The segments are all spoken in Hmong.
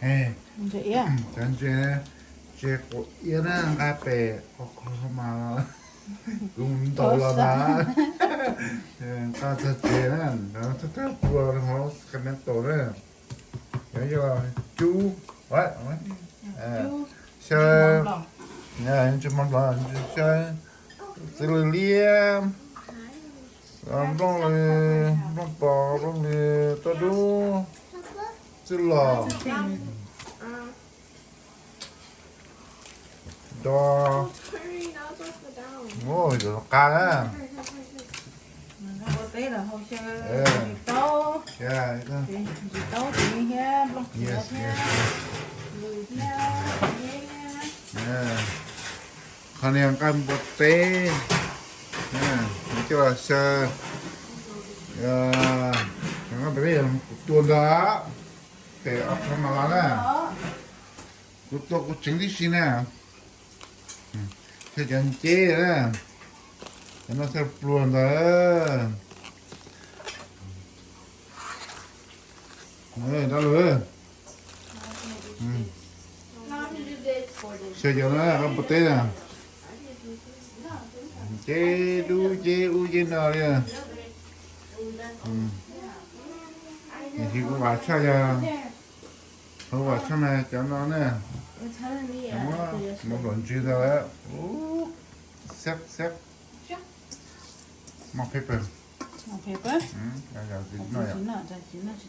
Cov ntses, ntses quav iab na, nqa pem Oklahoma los, kuv ntaus los ntag. Nqa txog tsev na, thawj thawj plua hauv ka neeb taus na. Cov yog cub, xyaw, ntsis mov nplov, xyaw, txiv lws liab, nplooj lws, nplooj pos, nplooj lws toj dub, txwj lom, do, yuav qa na. Ntsis taub, ntsis taub thiab nplooj thiab, lws thiab, qhov niag nqaij npua teb, coj los xyaw, nqaij npua teb kuv tua ntag, pem Oklahoma los na, kuv tua kuv tseev tib si na. Thiab cov nceb na, cov no thiaj pluag ntag. Dab laug, xyaw cov no nqaij npua teb na. Ceb dub ceb ub ceb no li. Tiam sis kuv vam tshaj yog, kuv vam tshaj mas cov no na, muab nplaum ntsws tau lawm. Xab xab, mos phev pawg, tsis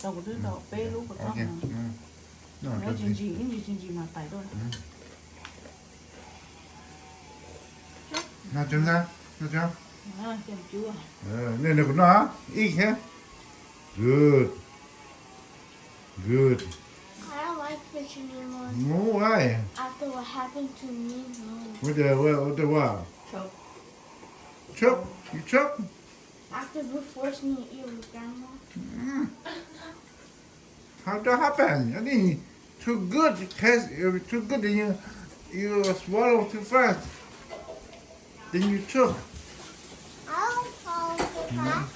tau kuv twb tau peb lub kom txhob ntsis ntsis mas pais dua. Noj tseeb ntag, noj tseeb. Nej nrog kuv noj ib thiab. Good. Good. I don't like fish anymore. Why? After what happened to me, no. What the, what, what the what? Choke. Choke? You choke? After you forced me to eat with grandma. Mm. How that happen? I think too good, it taste, uh, too good, then you, you swallow too fast. Then you choke. I don't swallow too fast.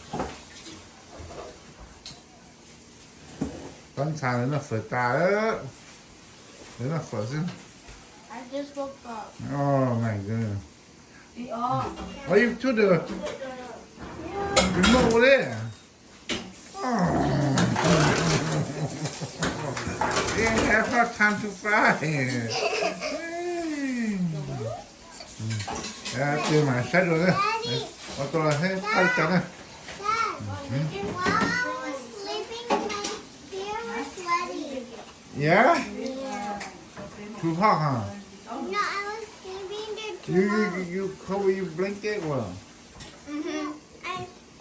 Pab ntxhais lawv noj fawm tas, lawv noj fawm xwb. I just woke up. Oh my God. Are you to the remote over there? Oh. Yeah, have hard time to fry. Tus mas saib dua na. Ua tus los saib tau cas na. Dad, Dad, while I was sleeping, my hair was sweaty. Yeah? Yeah. Too hot, huh? No, I was sleeping there too hot. You, you, you, you cover your blanket well. Mm-hmm. I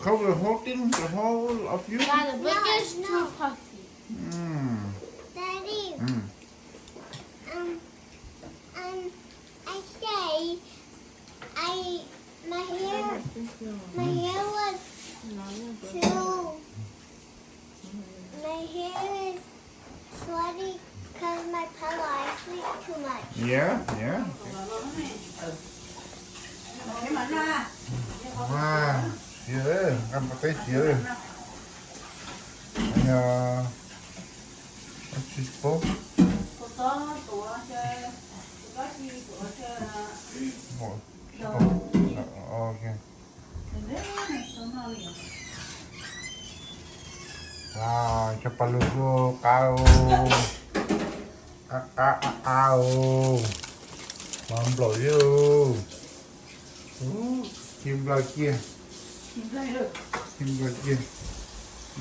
Cover the whole thing, the whole of you? Yeah, the blanket is too puffy. Mm. Daddy, mm, um, um, I say, I, my hair, my hair was too, my hair is sweaty 'cause my pillow, I sleep too much. Yeah, yeah. Wow, siav, nqaij npua teb siav. Yog, tsis paub. Ok. Wow, cov pas lug kuj qab, qab qab qab qab, mov nplaum li. Ub, ci nplaws kiag, ci nplaws kiag,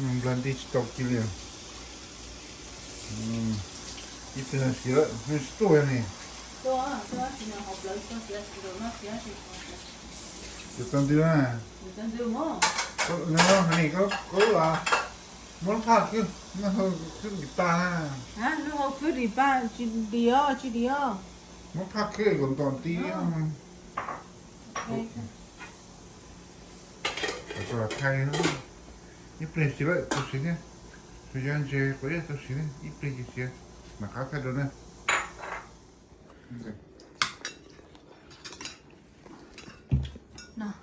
nplaws nti tsis tau kiag li. Ib pliag siav lawm, tsis tuaj li ne. Yuav tau ntws na. Koj, koj, koj muab lub phaj khwb, lub hau khwb dim pa na. Lub hau khwb dim pa, tsis dim os, tsis dim os. Muab phaj khwb kom ntom nti. Thaij, ib pliag siav lawm tau siav thiab. Tsuas yog ntses quav iab tau siav thiab, ib pliag ces siav. Mam qab thaij rau na.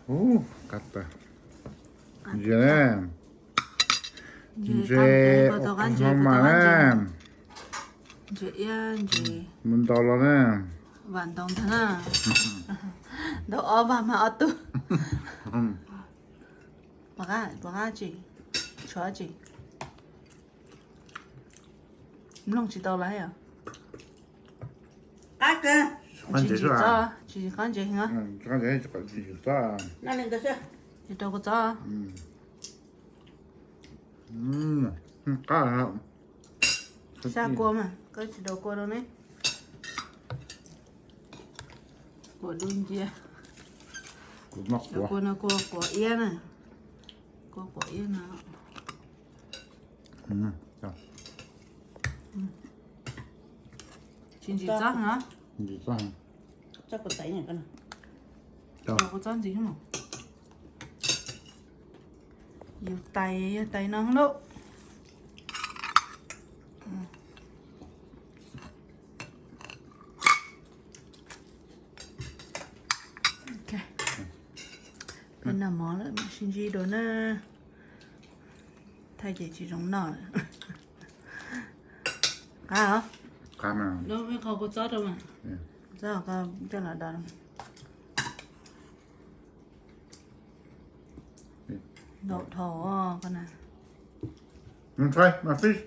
Ub, qab tag. Ntses na. Ntses Oklahoma na. Iab ntsis. Mus ntaus los na. Vam ntaus ntag na. Ntaus ob vag mas ob tug. Pov qab, pov qab tsis, tshuav tsis. Mloog tsis tau lawm os. Qab kawg. Tsis tsis txob, tsis tsis qab ntses heev. Qab ntses tsis txob. Rau kua txob. Qab. Sab kua mas koj tsis rau kua rau ne. Kua dub ncia. Kua no kua, kua iab na. Kua quav iab no. Tsis ntsim txob heev. Ntsim txob heev. Kua txob ntxim heev. Yus tais yog tais no lawm. Peb noj mov lawm mam sib ntsib dua na. Thaij ces tsis zoo noj lawm. Qab os. Qab mas. Kua txob rau mas. Txob koj coj los do. Ntaus dhau koj na. Try my fish.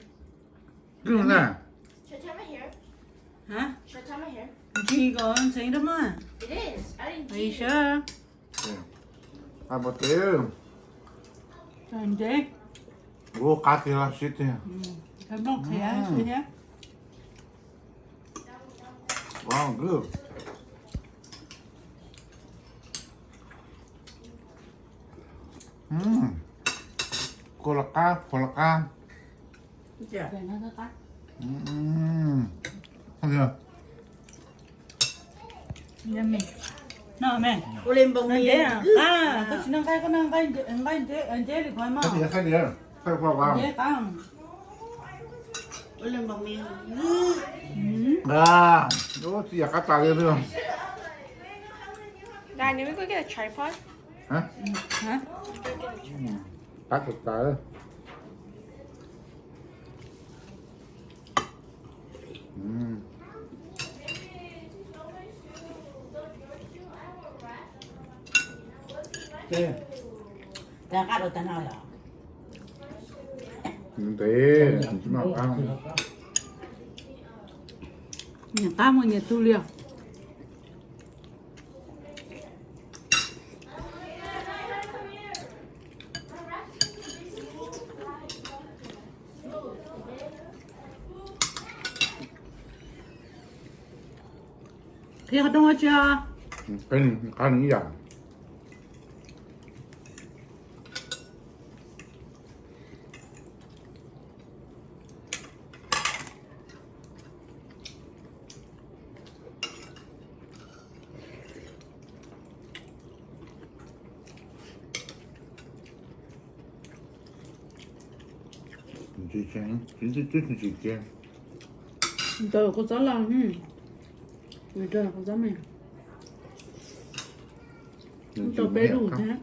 Good na. Hah? Ntsis kom ntxeev rau mas. Are you sure? Ab pov tes. Ua qab kiag los sib tiag. Nplooj qhiav thiab. Wow, good. Kua los qab, kua los qab. Noj me, noj me. Ua li npau me. Koj tsis noj nqaij, koj noj nqaij nceb li qhov mas. Nceb qab. Ua li npau me. Tsis yog qab tas li. Dad, you want me go get a tripod? Hah? Qab tas tas. Qab rau tag no yom. Ntev, tsis muaj qab. Nyias qab muaj nyias tug li os. Qhia qhov rooj ua tsi os? Qab nws ib yam. Ntsis tsev, tsis tsev, tsis tsev. Ntawm kua txob los, ntawm kua txob me. Ntawm peb lub thiab.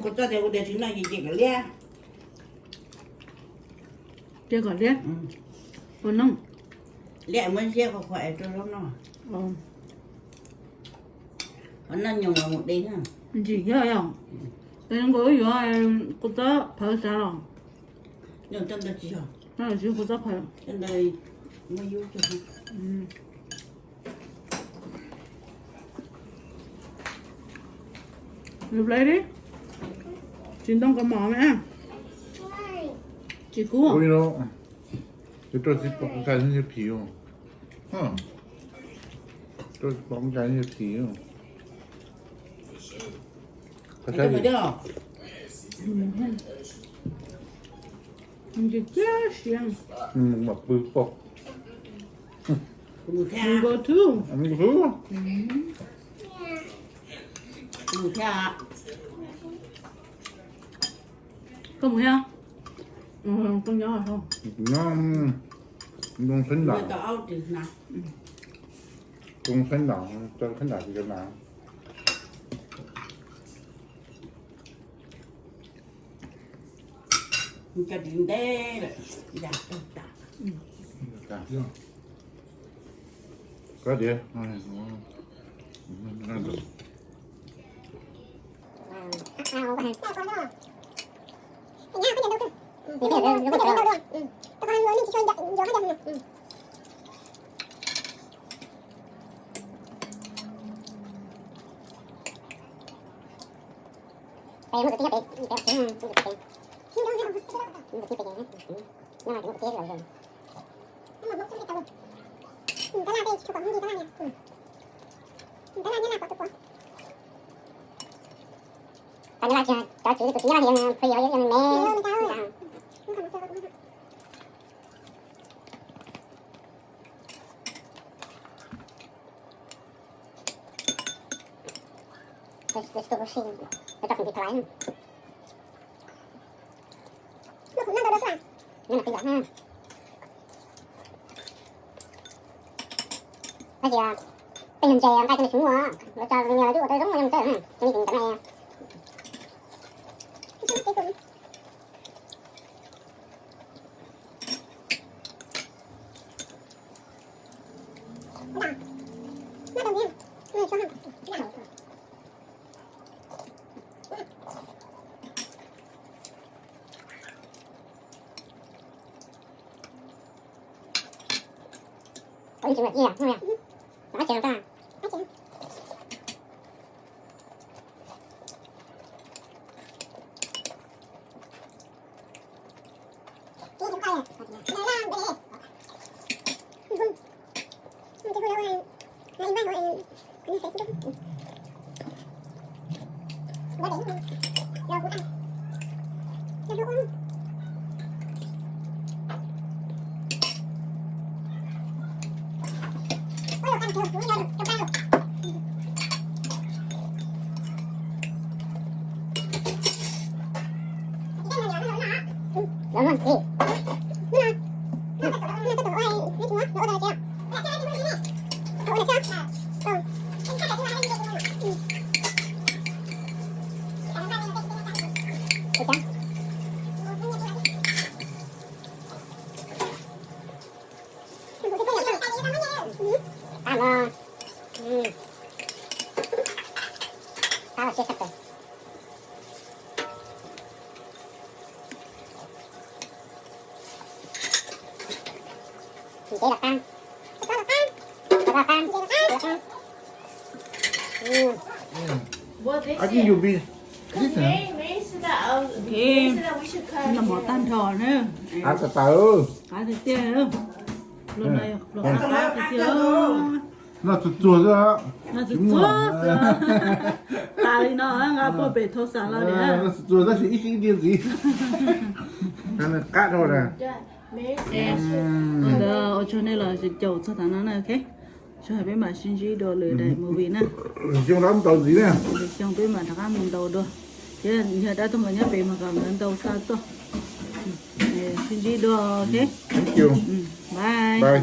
Kua txob tias ua tias tsis noj ces cia kom liab. Cia kom liab. Ua noj. Liab muab ziab qhuav qhuav es rau zaub noj. Qhov noj nyoos los mus de na. Ntsim thiab yom. Es nkaus wb yuav kua txob phawv xav los. Nyoos coj ntawd tsis yog. Nyoos tsis yog kua txob phawv. Coj ntawd muab yub cog. Lub leb li. Tsis ntoo kaus mom me. Tsis kub. Tus rau txiv pom kua txob phim. Rau txiv pom kua txob phim. Ntsis kiag siab. Mus pw pom. Mus thiab. Mus thiab. Koj mus thiab? Koj nyob, nyob, zoo xeeb nram, zoo xeeb nram, xeeb nram tsis nram. Cov dwv ntev lawm, yam tag tas. Koj tias, Cov tswv tus txiv nyob li me, me. Tab sis tej yam ntses nqaij tej no tsis muaj, lawv tso me nyuam lawv twb ua tau zoo yog ntses, li ntawd ne. Noj mov tag nrho na. Qav tiag tiag. Noj tsuag tsuag xwb. Tas li no nqa puag pem thauj xas los. Noj tsuag tsuag tab sis ib sib ib diav ntxiv. Qab dhau na. Ntawd ua tsaug nej los caum txog tav no na, ok. Tso peb mam sib ntsib dua lwm daim movie na. Lwm xyoo peb mam rov qab mus ntaus dua. Ces yog dab tuaj nkawd nyob pem mas kom nkawd ntaus xa tuaj. Sib ntsib dua, ok. Bye.